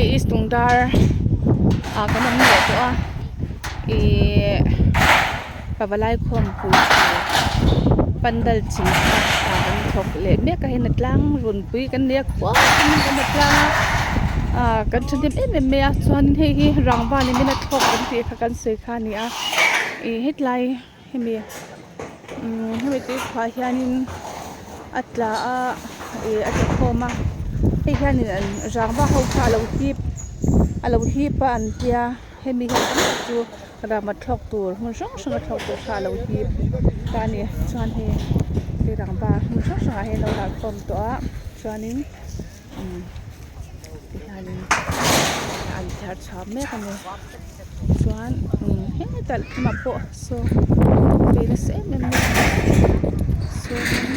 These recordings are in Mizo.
Hei East Lungdar ah kan awm leh tawh a ihh pavalai khawmpui tur pandal chim kha ah kan thawk leh mek a hei hnatlang runpui kan nei a khuai kan hnatlang a ah kan thahnem em em mai a chuanin hei hi rangva ni min a thlawk kan tih kha kan sawi kha a ni a ih hetlai hemi umm hemi tuikhuah hianin a tla a ih a tla khawm a hei hianin an rangva ho kha alo hip alo hip a an tia hemi hian tam tak chu rangva thlawk tur hmun hrang hrang a thlawk tur kha alo hip ta a ni chuan hei hei rangva hmun hrang hrangah hian alo dah khawm tawh a chuanin umm tihianin an thiar chhuah mek a ni chuan umm hetah lamah pawh saw tui nasa em em mai a sawnin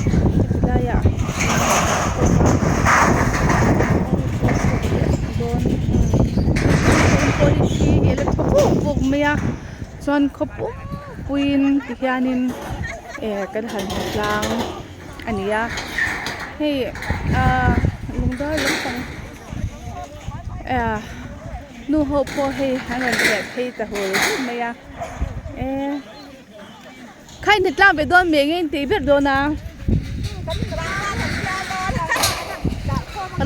heti laiah dawn pawh hi a la thaw vuk vuk mai a chuan khawpum puiin tihianin eh kan han hmu tlang. A ni a hei ahh lungdar lampang ahh nu ho pawh hei an rawn theh phei ta hul hul mai a eee kha in tlang ve dawn mai nge in tih ber dawn a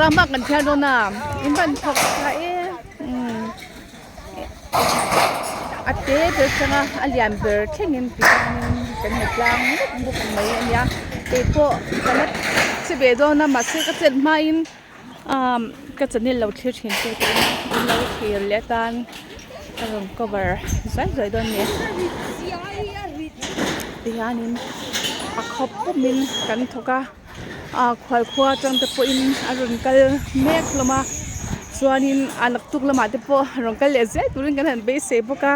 rama kan thiar dawn a in van thawk tha em umm. A te ber changa a lian ber thlengin ti hianin kan hmu tlang mup mup mai a nia keipawh ka la che ve dawn a mahse ka chet hmain umm ka channel lo thlir thin te pawhin min lo thlir leh atan ka rawn cover zai zai dawn a ni tihianin a khawp pumin kan thawk a. ah khualkhua atang te pawhin a rawn kal mek hlawm a chuanin a naktuk lamah te pawh rawn kal leh zel turin kan han beisei bawk a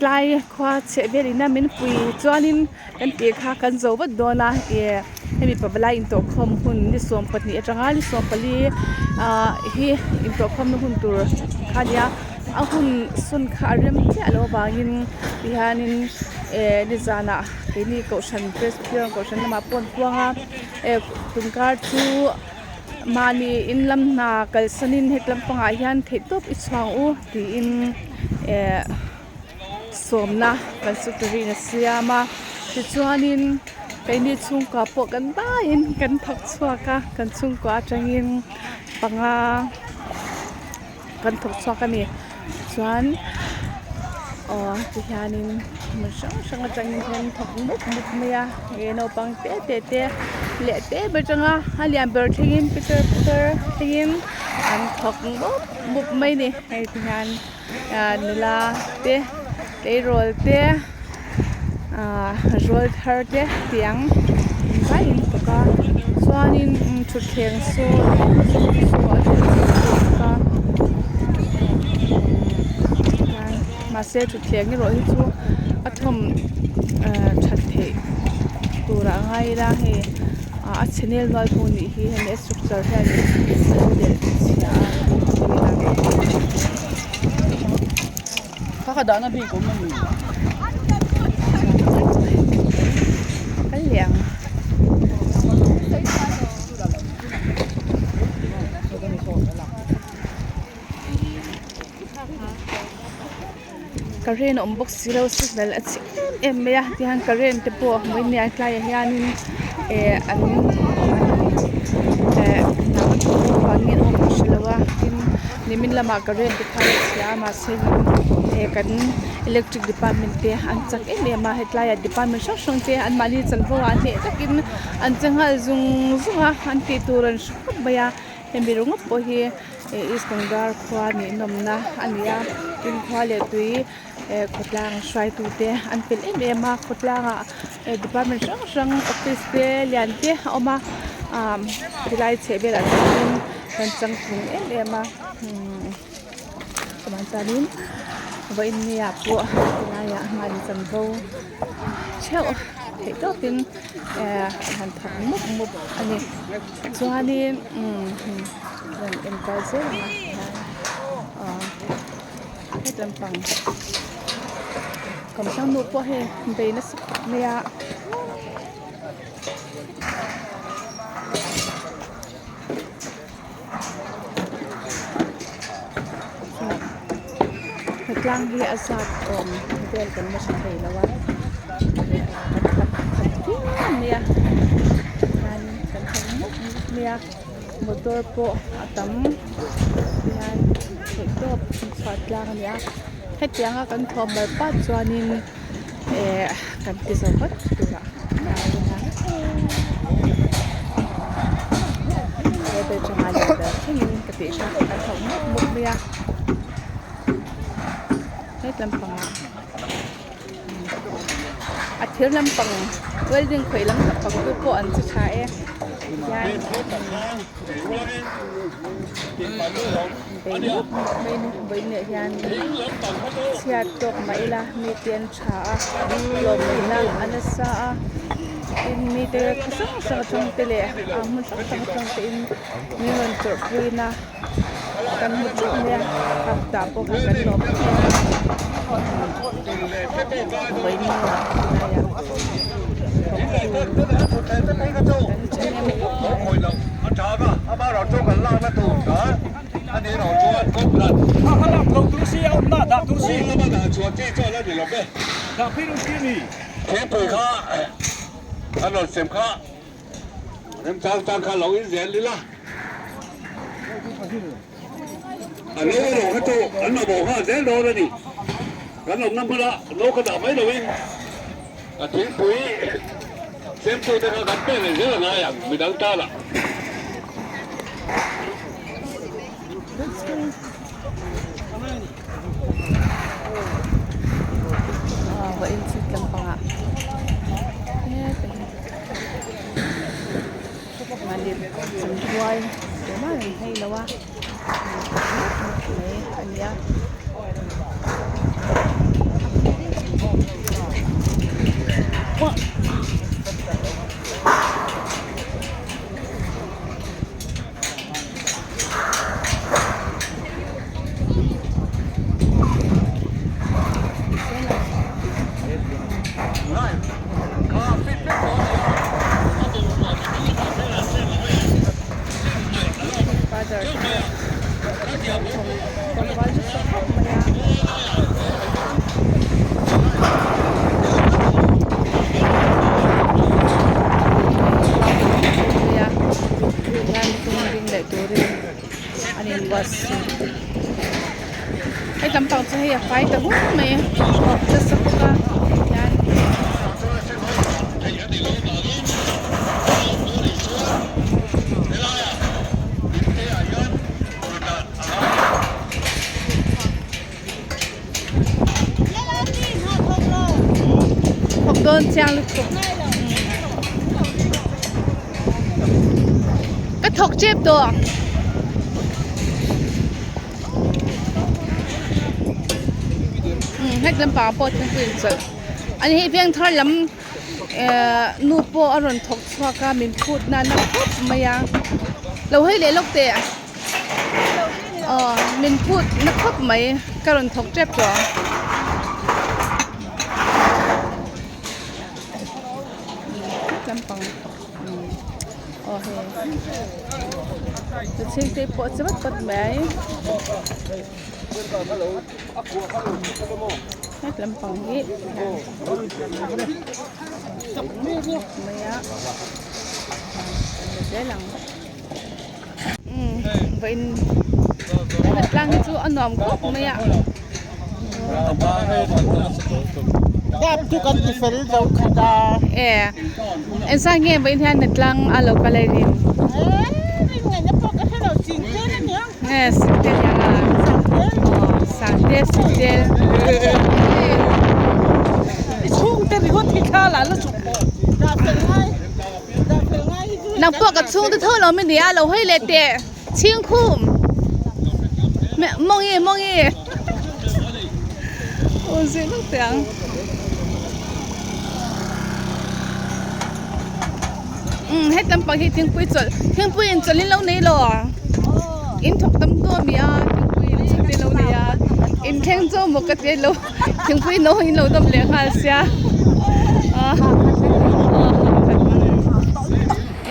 tlai khua chheh velin a min pui chuanin kan tih kha kan zo vat dawn a ih hemi pavalai intawhkhawm hun ni 12 atanga ni 14 ah hi intawhkhawmna hun tur kha a nia a hun sawn kha a rem chiah loh avangin tihianin eh nizanah. Keini kohhran Presbyterian kohhran lamah pawh an puang a eh tunkar chu mahni in lam hna kalsanin heti lampangah hian theihtawp i chhuang u tiin eh sawmna kan secretary in a siam a tichuanin keini chhungkua pawh kan vaiin kan thawk chhuak a kan chhungkua atangin panga kan thawk chhuak a ni chuan aw tihianin hmun hrang hrang atangin hian thawk mup mup mai a ih naupang te te te leh te ber atanga a lian ber thlengin pitar pitar thlengin an thawk mup mup mai a ni hei tihian ah nula te tleirawl te ah rawl thar te tiang vaiin thawk a chuanin thutthleng saw saw a bawk a mahse thutthleng erawh hi chu a thawm ah that theih turah a ngai ila hei ah a chhe nel nual pawh anih hi hemi a structure hianin a lo delh chhia a. Kha kha dahna bik awm a ni. Kal leh ang. Current a awm bawk si lo signal a chhe em em mai a tihian current te pawh hmuh in nia tlaiah hianin eh an eh hna an thawk bawk avangin awm ka hrelo a tin nimin lamah current te kha a chhia a mahse he kan electric department te an chak em em a hetlaiah department hrang hrang te an mahni chanvo ah hneh takin an che nghal zung zung a an tih tur an hre khawp mai a hemi ringawt pawh hi eh east bengal khua nih nawmna a ni a tin khua leh tui eh khawtlang hruaitu te an pel em em a khawtlangah eh department hrang hrang office te lian te a awm a ah tilai chheh velah chuanin kan changtlung em em a umm chuvang chuanin vawiin niah pawh tilaiah mahni chanvo theuh theih tawpin eh an han thawk mup mup a ni chuanin umm rawn enkual zel ang a aw heti lampang kawmthlang nu pawh hei bei nasa khawp mai a. Hnatlang hi a zat awm vel kan la hre thei lo a kan khat khat viau mai a hianin kan hmu mup mup mai a motor pawh a tam hian theihtawp chhuah tlang a ni a hetianga kan thawm mar pat chuanin eh kan ti zo vat turah ngai ila he ber chungah leh ber thlengin ka tih kha kan thawk mup mup mai a he lampangah a thir lampang welding khawih lampang te pawh an che tha e tihian bei mup mup mai a ni vawiin ah hian chhiat tawk mah ila mite an tha a hlawmna a nasa a tin mite khaw hrang hrang atang te leh a hmun hrang hrang atang te in min rawn chawrhpui na kan hmu theuh mai a tah pawh kha kan lawm em em a vawiin ah helaiah thawktu kan thahnem khawp mai. A lo erawh kha chu an mamawh nghal zel dawn a ni. Kan awmna hmuna no kha dah mai loin a thingpui semtute kha kan pek leh zel a ngai ang midang tanah. Mahni chanpuai tumah an hei lo a mai a nia. Father tlangval nasa khawp mai a. Hian tum ding leh turin an inbuatsaih hei lampang chu hei a fai ta huk mai a nasa bawk a hian. Thawk dawn chiang lutuk ka thawk tep tawh. Umm het lampang ah pawh thingpui in chawlh ani hi veng thar lam ehh nu pawh a rawn thawk chhuak a min phut nana khawp mai a lo hawi leh lawk teh aw min phut na khawp mai ka rawn thawk tep tawh ang. Lampang aw hei chhing te pawh che vat vat mai het lampang hi mai a zel ang umm vawiin tlang hi chu a nuam khawp mai a. Dap chu kan ti fel zo khat a. E engzah nge vawiin hian tlang a lo kal a rin? E rin ngaihna pawh ka hre lo singtel a nia. E singtel nia a. Aw sangte singtel. I chhungte ringawt hi thla la la chuk pawh. Dah fel ngai dah fel ngai hi chu. Nang pawh ka chhungte tho lo mi nia lo hawi leh teh. Chhingkhum Mawngi Mawngi aw zir vak teh ang. Umm he lampang hi thingpui chawlh thingpui in chawlh in lo nei lo a in thawk tam dawn a ni a thingpui in chawlh in lo nei a in thleng chu maw ka ti lo thingpui no in lo dawm leh nghal sia ah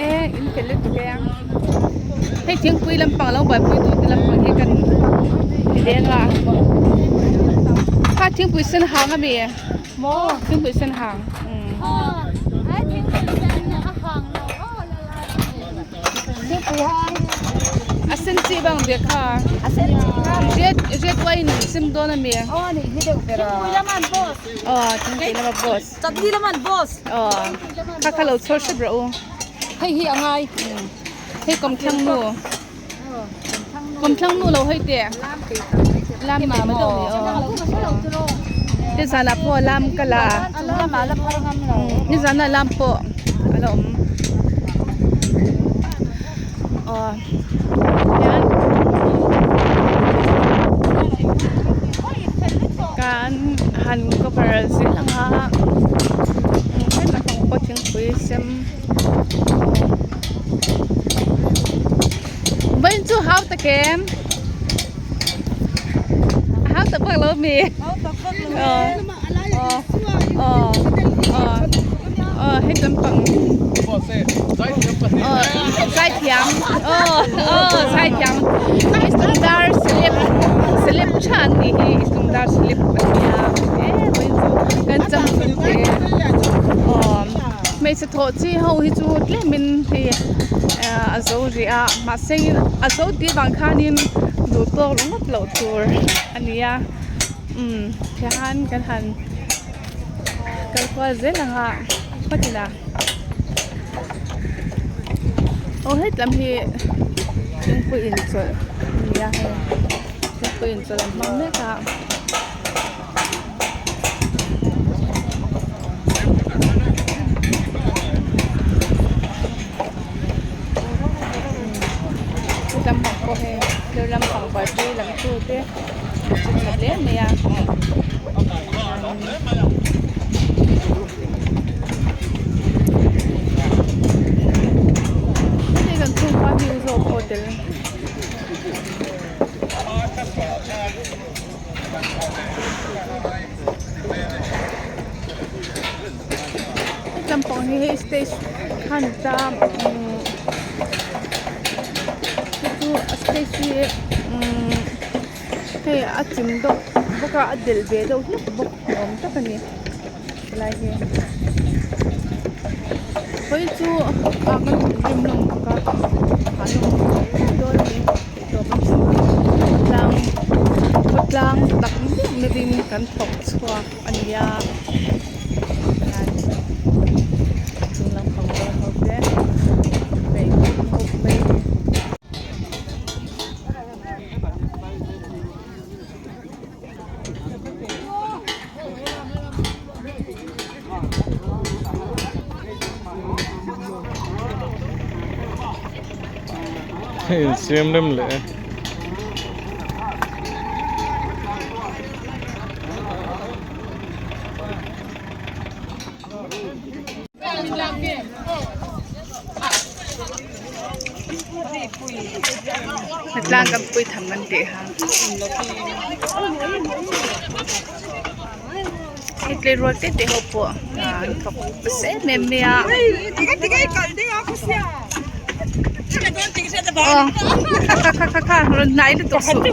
e in fel lutuk e a hei thingpui lampang lo buaipui tu te lampang hi kan ti leng a. Kha thingpui sen hang a mi? Maw? Thingpui sen hang. Thingpui hang. A sen chi bang ve kha. A sen chi kha. Red red wine sem dawn a mi? Aw ni hi deuh ber a. Thingpui laman boss. Aw thingpui lama boss. Chutney laman boss. Aw kha kha lo chhawr hrep rawh u. Hei hi a ngai. Hei kawmthlang nu. Kawmthlang nu lo hawi teh. Lam mah maw nizan ah pawh lam ka la nizan ah lam pawh a la awm aw hian kan han cover zel ang a hetah pawh thingpui sem. Vawiin chu hau tak em? A hau tak vak lo mi? Aw aw aw aw hei lampang aw zaithiam aw aw zaithiam Islamdar celeb celeb tha an nih hi Islamdar celeb an nia e vawiin chu kan cham thut te aw. Hmeichhe thawh chi ho hi chu tlemin hei a zo rih a mahse a zo tih vang khanin duh tawk ringawt loh tur a ni a umm tihian kan han kal kual zel ang a khatin a aw hetlam hi thingpui inchawlh a ni a hei thingpui inchawlh an hmang mek a. Lampang pawh hei thil lampang buaipui lam tu te an che tha hle mai a hei kan chhungkua hming zawk pawh tel. Lampang hi hei stage khan ta umm chu chu a stage hi umm hei a chim deuh bawk a a delh ve deuh hlek bawk ni awm tak a ni helai hi hawi chu ah kan thinrim hlawm bawk a ah lawm dawn a ni. Khawtlang khawtlang tak meuh meuhin kan thawk chhuak a ni a hian chung lampang dawn ho te peih khawp mai a ni. Hei insiam rem leh e. Tlang kan pui tham kan tih kha. Hei tleirawl te te ho pawh an thawk nasa em em mai a. Aw kha kha kha kha kha rawn hnai lutuk suh.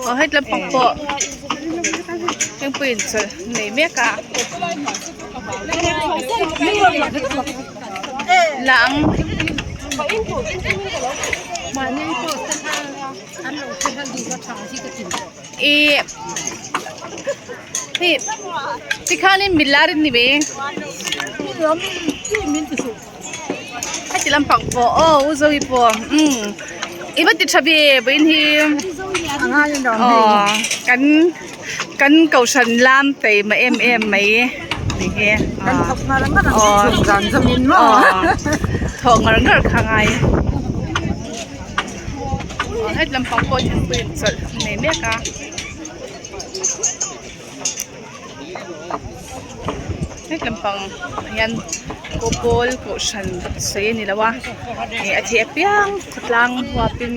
Aw heti lampang pawh thingpui inchawlh nei mek a. Lang. Ih hei tikhanin milar an ni ve heti lampang pawh aw u zoe pawh umm i va ti tha ve vawiin hi aw kan kan kohhran lam taima em em mai ni hi aw aw thawh ngar ngar kha ngai. Het lampang pawh thingpui in chawlh a nei mek a het lampang ah hian kaw pawl kohhran sawi a ni lo a ih a theh apiang khawtlang huapin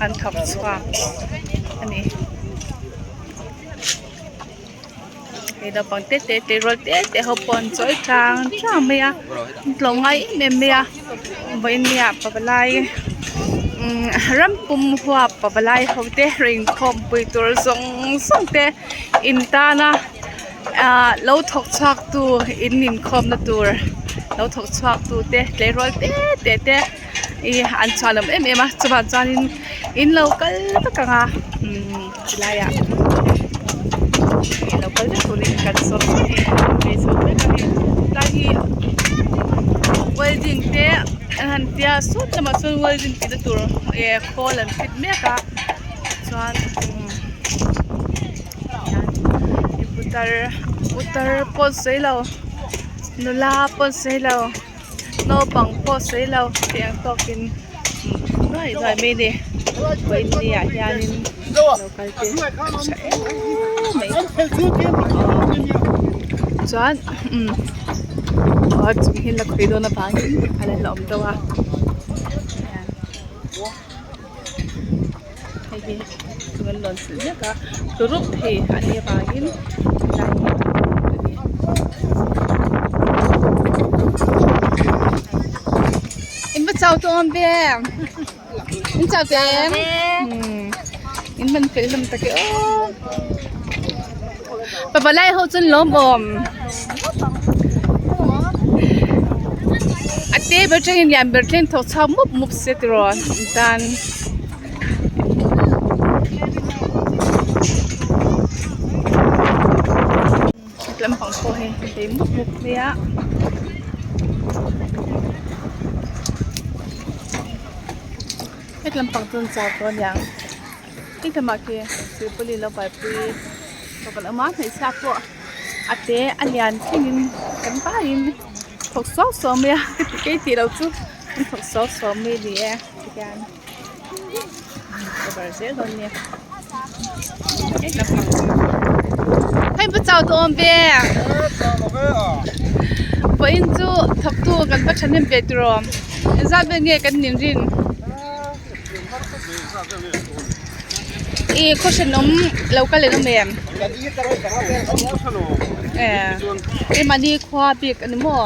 an thawk chhuak a ni. Hei naupang te te tleirawl te te ho pawh an chawi tang tang mai a an tlawm ngai em em mai a vawiin nia pavalai. Ram pum huap pavalai ho te rinkhawm pui tur zawng zawng te in tana ah lo thawk chhuak tu in inkhawm na tur lo thawk chhuak tu te tleirawl te te te ih an chhuah lam em em a chuvang chuanin in lo kal vek ang a umm chulaiah lo kal vek turin kan sawm che a ni tlai hi welding te an han tia sawt lamah chuan welding tih na tur eh khawl an fit mek a chuan putar putar pawh sawi lo nula pawh sawi lo naupang pawh sawi lo tih ang tawkin nuai nuai mai a ni vawiin ah hianin lo kal te a tha em mai chuan umm aw chung hi la khawi dawn avangin a la hlauhawm deuh a hei hi chung an lawn silh mek a turup thei a nih avangin helai hi a ni. In va chau tawh awm ve in chau teh em in hman fel hlawm tak e aw pavalai ho chuan lawm awm a te ber thlengin lian ber thleng thawk chhuak mup mup se tiraw in tan. Lampang pawh hei a hlei mup mup mai a hetlam pang chu an chau tawh aniang hetlama khi silpaulin lo buaipui tawp an awm a hmeichhia pawh a te a lian thlengin kan vaiin thawk suau suau mai a kei tih loh chu an thawk suau suau mai a ni e tikhian cover zel dawn nia hei va chau tawh awm ve vawiin chu thawktu kan va thahnem ve tiraw engzat vel nge kan inrin. Ih khaw hranawm lo kal en awm em eh mahni khua bik a ni maw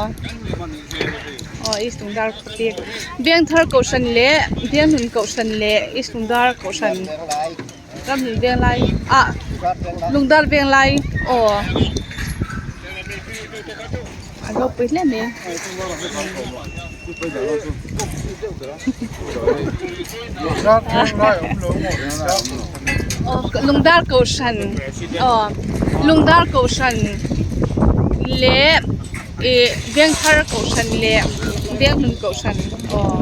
aw east lungdar khua bik Vengthar kohhran leh Bianghnun kohhran leh east lungdar kohhran Ramhlun Venglai ah Lungdar Venglai aw. A ropui hle mai. Lungdar kohhran aw Lungdar kohhran leh ih Vengthar kohhran leh Venghlun kohhran aw.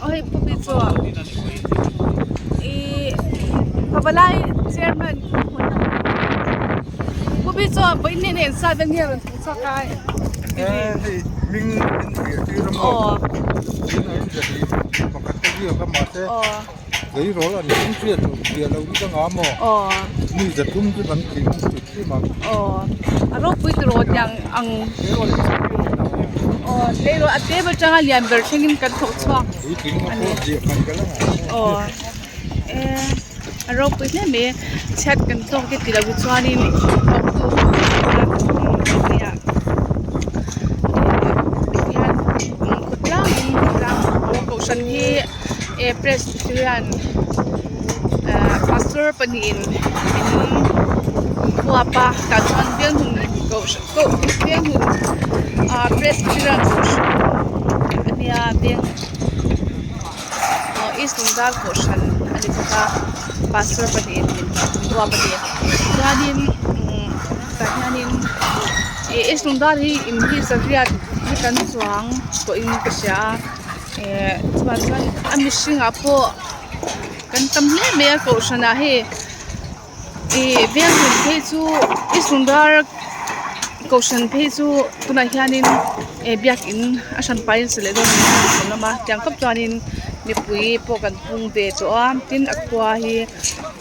Aw hei pu bi chu ihh pavalai chairman pu bi chuan vawiin nge nen sat vel nge rawn thawk chhuak a aw aw aw a ropui tiraw tiang ang aw tleirawl a table atanga lian ber thlengin kan thawk chhuak a ni aw eh a ropui hle mai chhiat kan tawk te tilo hi chuanin thawktu hian khawtlangin khawtlang kohhran hi eh presbyterian ah pastor pahnihin in huap a tah chuan bialhmun kohhran koh bialhmun ah presbyterian kohhran a nia beng aw east lungdar kohhran a ni bawk a pastor pahnihin min huap a ni chuanin umm tah hianin ih east lungdar hi in hi zariat hi kan chuang tawhin ka hria a. Eh chuvang chuan a mihringah pawh kan tam hle mai a kohhranah hei ih veng hmun phei chu i sundar kohhran phei chu tunah hianin eh biakin a hran pahin sa leh dawn a ni lawm a tiang khawp chuanin mipui pawh kan pung ve tawh a tin a khua hi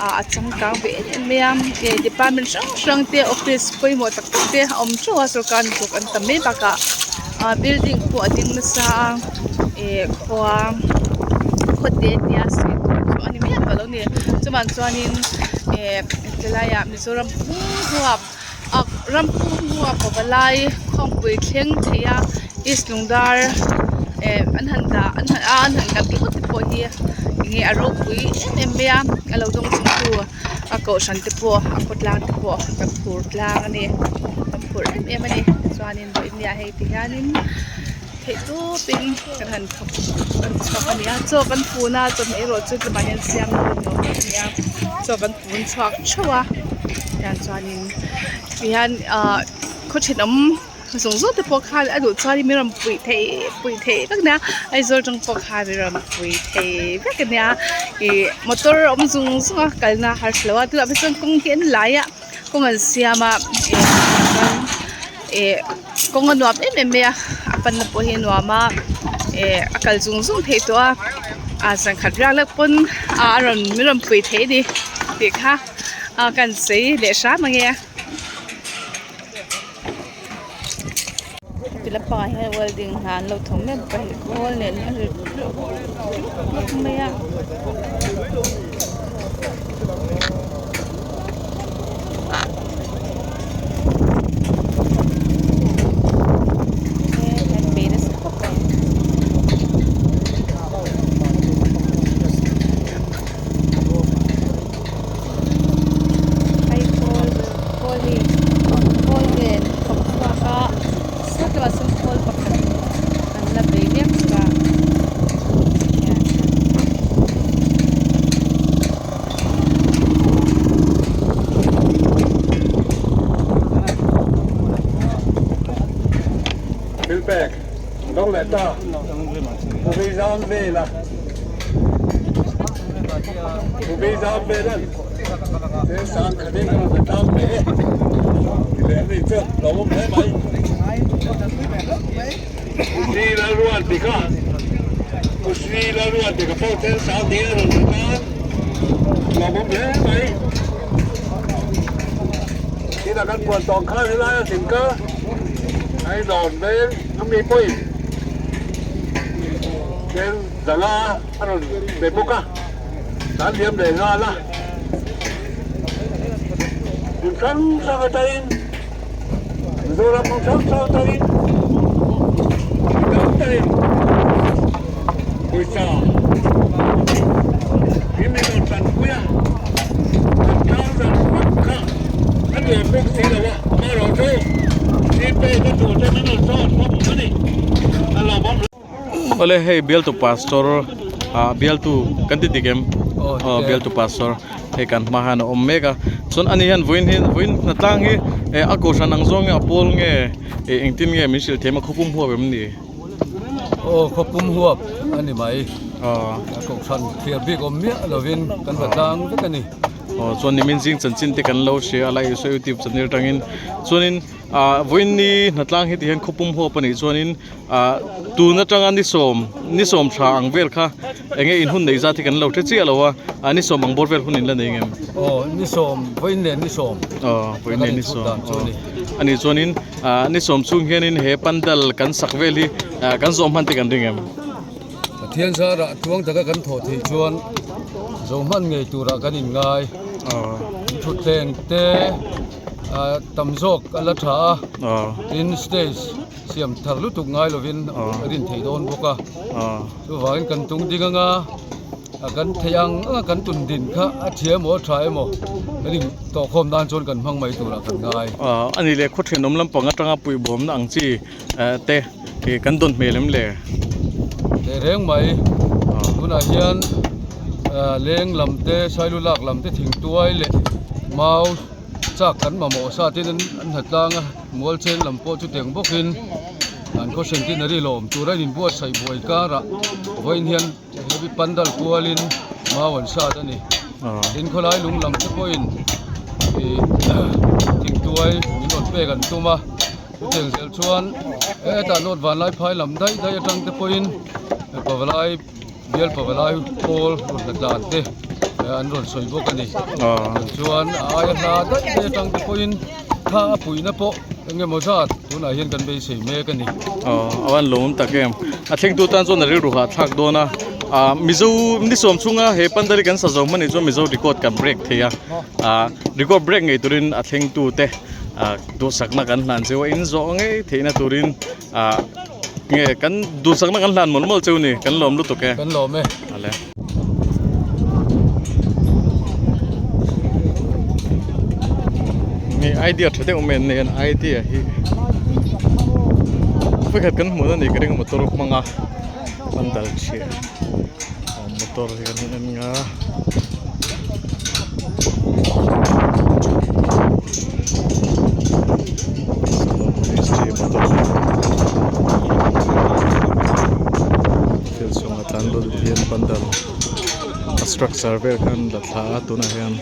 ah a changkang ve em em mai a eh department hrang hrang te office pawimawh tak tak te a awm theuh a sorkar hnathawk an tam mai bakah ah building pawh a ding nasa a eh khua khaw te tia sawi tur chu a ni miah tawh lo a ni chuvang chuanin eh tilaiah Mizoram pum huap. Rampum hnua pavalai khawngpui thleng thei a East Lungdar eh an han dah an han a an han dah ringawt te pawh hi enge a ropui em em mai a a lo dawng chhung tu a kohhran te pawh a khawtlang te pawh kan phur tlang a ni kan phur em em a ni chuanin vawiin hei ti hianin theih tawpin kan han thawk kan chhuak a ni a chaw kan fun a chawhmeh erawh chu tlumah hian siam dawn ni awm tak a ni a chaw kan fun chhuak theuh a tiang chuanin tihian ahh khaw thenawm zawng zawng te pawh khan a duh chuan min rawn puih theih puih theih vek nia Aizawl atang pawh khan min rawn pui thei vek a nia ih motor a awm zung zung a kalna a harsa lo a tunah phei chuan kawng hi an lai a kawng an siam a ih kawng a nuam em em mai a a panna pawh hi a nuam a ih a kal zung zung theih tawh a ah zan khat riak lek pawn ah a rawn min rawn pui thei a ni tih kha ah ka han sawi leh hram ang e. Ti lampangah hian welding hna an lo thawk mek bawk a hei khawl nen a ri hluk hluk mai a. Thil pek dawng leh ta Pu Zam vela Pu Zam velan Cheng sang khatin a rawn tlang ve e ti leh ani chu lo awm hle mai Pu Sri Lalruatika Pu Sri Lalruatika pawh Cheng sang ding a rawn tlang lo awm hle mai Tinah kan puan tawng khan helai a zin ka Aizawn veng a mi pawhin Cheng zanga a rawn be bawk a. Kan liam leh nghal a, hmun hrang hrang atangin Mizoram hmun hrang hrang atangin mi tam takin pawisa hi min rawn tanpui a, kan tlang zan vak kha a nuam bawk si lo a, amaherawhchu Gpay te tur te min rawn sawn bawk a ni, a lawmawm hle. Awle hei bialtu pastor ah bialtu kan ti dik em aw bialtu pastor hei kan hma hian a awm mek a chuan ani hian vawiin hi vawiin hnatlang hi eh a kohhran ang zawng nge a pawl nge eh engtin nge min hrilh thiam a khawpum huap em ni aw khawpum huap a ni mai a kohhran thliar bik awm miah lovin kan hnatlang vek a ni aw chuan nimin zing chanchin te kan lo hria a lai saw youtube channel atangin chuanin ah vawiin ni hnatlang hi tihian khawpum huap a nih chuanin. Ah tun atanga ni sawm ni sawm tha ang vel kha enge in hun neih zat hi kan lo hre chiah lo a ah ni sawm ang bawr vel hun in la nei ngem? Aw ni sawm vawiin nen ni sawm aw vawiin nen ni sawm aw ani chuanin ah ni sawm chhung hianin he pandal kan sak vel hi ah kan zawm hman te kan ring em? Pathian zarah tluang taka kan thawh theih chuan zo hman ngei turah kan inngai aw thutthleng te ah tam zawk a la tha a tin stage Siam thar lutuk ngai lovin a rin theih dawn bawk a, chuvangin kan tung ding anga kan theih ang anga kan tun din kha a thia emaw a tha emaw kan in tawhkhawm nan chuan kan hmang mai turah kan ngai. A ni leh khaw thenawm lampang atanga puihbawmna ang chi te kan dawn hmel em le? Teh reng mai, tunah hian leng lam te sailu lak lam te thingtuai leh mau chak kan mamawh sa tin an hnatlang a. Mualcheng lam pawh chutiang bawkin an khaw centenary lawm tura in inbuatsaih buai karah vawiin hian heavy pandal kualin mau an sat a ni. Tin khawlai lung lam te pawhin ih thingtuai min rawn pek an tum a, chutiang zel chuan hetah North Vanlaiphai lam daih daih atang te pawhin pavalai Bial pavalai pawl rawn hla tlan te an rawn sawi bawk a ni. Chuan a aia hla daih daih atang te pawhin thla a puihna pawh eng emaw zat tunah hian kan beisei mek a ni. Aw a van lawmawm tak em. A thlengtu tan chuan a rilru hahthlak dawn a. Ah Mizo ni sawm chhunga he pandal hi kan sa zo hman nih chuan Mizo record kan break thei a. Ah record break ngei turin a thlengtu te. ah duhsakna kan hlan cheu a in zawh ngei theihna turin ah nge kan duhsakna kan hlan mawlh mawlh cheu ni kan lawm lutuk e. Kan lawm e. Ale. Nge idea tha deuh mai an nei a idea hi pakhat kan hmuh na ni ka ring motor hmanga pandal chhiah motor hi kan en nga. Thil chhunga tlan lut hian pandal a structure vel khan la thla a tunah hian.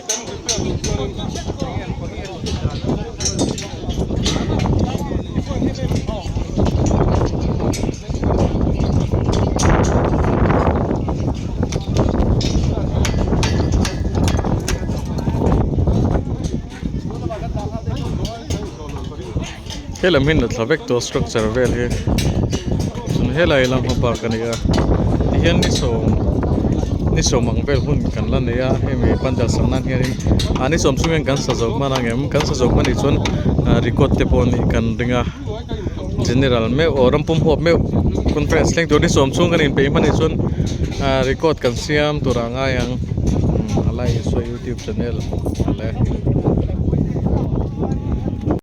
Helam hi natla vek tawh structure vel hi chuan helai lam hma bak a ni a tihian ni sawm ni sawm ang vel hun kan la nei a hemi pandal sak nan hianin ah ni sawm chhung hian kan sa zo hman ang em kan sa zo hman nih chuan ah record te pawh nih kan ring a general meuh aw rampum huap meuh conference thleng tur ni sawm chhung kan inpeih hman nih chuan ah record kan siam tur a ngai ang a lai sawi youtube channel a le.